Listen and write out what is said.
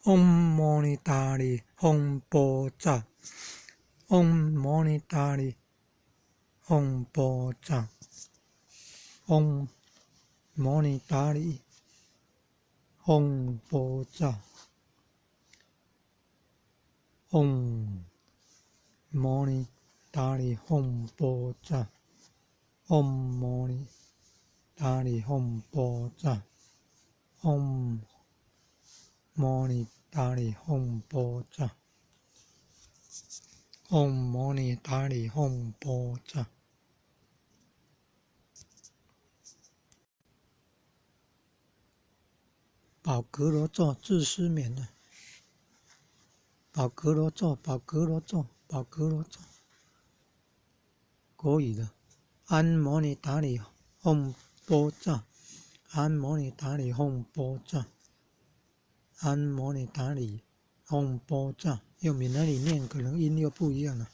唵摩尼達利吽波薩，唵摩尼達利吽波薩，唵摩尼達利吽波薩，唵摩尼達利吽波薩，唵摩尼達利吽波薩，唵摩尼達利吽波薩，唵摩尼達利吽波薩。寶格羅咒治失眠的，寶格羅咒，寶格羅咒，寶格羅咒，國語的，安摩尼達利吽波薩，安摩尼達利吽波薩，安摩尼達利吽波薩，用閩南語念可能音又不一樣了。